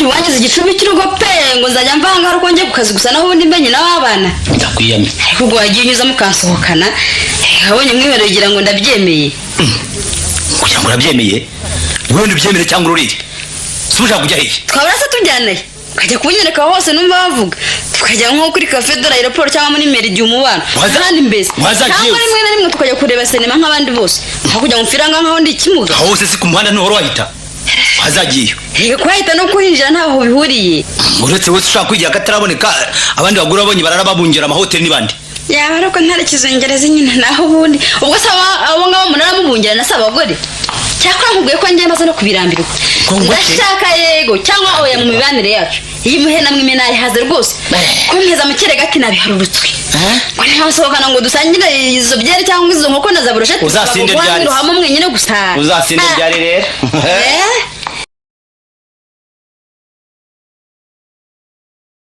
Nanjye uwangiza igicumbi cy'urugo pe, ngo nzajya mvanga ari uko njye ku kazi gusa, naho ubundi mbenye n'abana. Ndakwiyamye. Ariko ubwo wagiye unyuzamo ukansohokana, abonye mwiherero ugira ngo ndabyemeye. Kugira ngo urabyemeye? Wenda ubyemere cyangwa ururire, si ushaka kujya hehe? Twabura se tujyanayo, ukajya kunyereka hose numva bavuga, tukajya nko kuri Café de l'Aéroport cyangwa muri Méridien Umubano, kandi mbese Wazagiye cyangwa se? rimwe na rimwe tukajya kureba sinema nk'abandi bose, aho kujya mu mupira nkaho ndi ikimuga. Aho hose si ku muhanda? Ntuhora wahita? Wazagiyeyo. Reka, kuhahita no kuhinjira ntaho bihuriye. Uretse wese ushaka kwigira akataraboneka, abandi bagore babonye barara babungera amahoteli n'ibandi. Yaba ari uko ntare kizungereza nyine, naho ubundi ubwo se abo ngabo munara mubungera na se abagore? Cyakora nkubwiye ko njye maze no kubirambirwa. Ngo ngweke? Ndashaka yego cyangwa oya mu mibanire yacu. Iyi muhena mwime nayihaze rwose. Kumpeza mu kirega nabiharurutswe, ngo ntihasohokana ngo dusangire izo byeri cyangwa izo nkoko na za burusheti. Uzasinde ryari se? Hamwe mwenyine gusa. Uzasinde Ah. ryari rero? Eh?